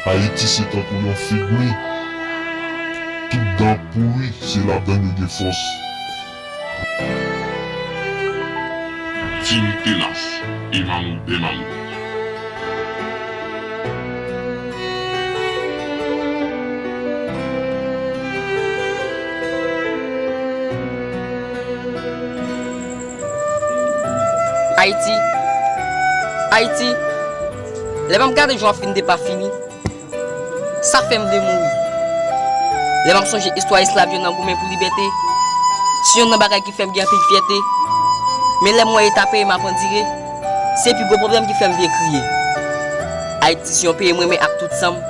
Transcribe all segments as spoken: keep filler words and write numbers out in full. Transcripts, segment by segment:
Ayiti se tankou yon fig mi. Tout dan pouri, se ladann yo gen fòs. Team Tenas, Emmanuel Bemano. Ayiti, Ayiti, lè m ap gade jan w ap fin depafini, sa fè m vle mouri. Lè m ap sonje istwa esklav yo nan goumen pou libète, se yonn nan bagay ki fè m gen anpil fyète. Men lè m wè eta peyi m ap andire, se pi gwo pwoblèm ki fè m vle kriye. Ayiti se yon peyi m renmen ak tout san m.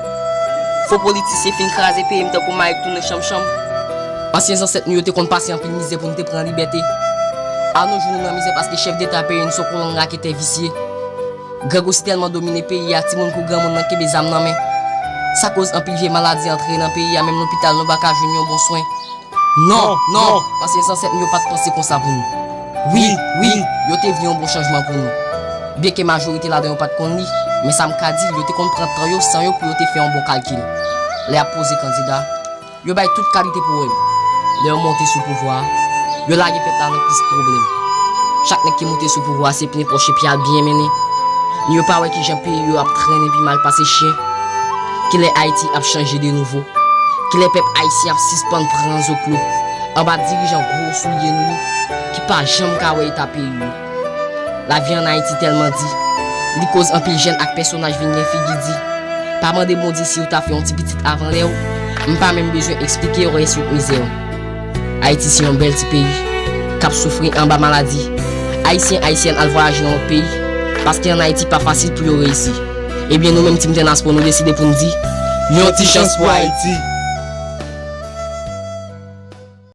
Fo politisyen fin kraze peyi m tankou mayi k tounen chanmchanm. Ansyen zansèt nou yo te konn pase anpil mizè pou n te pran libète. Anojou nou nan mizè paske chèf deta peyi n se yon kolonn raketè visye. Grangou si tèlman domine peyi a, timoun kou granmoun nan kenbe zam nan men. Sa koz anpil vye maladi antre nan peyi a, menm lopital nou pa ka jwenn yon bon swen. Non, non, paske zansèt nou yo pa t panse konsa pou nou. Wi, wi, yo te vle yon bon chanjman pou nou. Byenke majorite ladan yo pa t konn li, men sa m ka di, yo te konn pran tan yo, san yo pou yo te fè yon bon kalkil. Lè y ap poze kandida, yo bay tout kalite pwowèm. Lè yo monte sou pouvwa a, yo lage pèp la nan plis pwoblèm. Chak nèg ki moute sou pouvwa a se plen pòch epi al byen mennen. Men yo pa wè kijan peyi yo ap trennen pi mal pase chyen. Kilè Ayiti ap chanje de nouvo? Kilè pèp ayisyen ap sispann pran zoklo anba dirijan gwo soulye nou yo ki pa janm ka wè eta peyi yo? Lavi ann Ayiti tèlman di, li koz anpil jèn ak pèsonaj vin gen figi di. Pa mande Bondye si w ta fè yon ti pitit avan lè w, m pa menm bezwen eksplike w rès yo k mizè w. Ayiti se yon bèl ti peyi k ap soufri anba maladi. Ayisyen, Ayisyèn al vwayaje nan lòt peyi, paske ann Ayiti pa fasil pou yo reyisi. Ebyen nou menm Team Tenas Pro nou deside pou n di, yon ti chans pou Ayiti.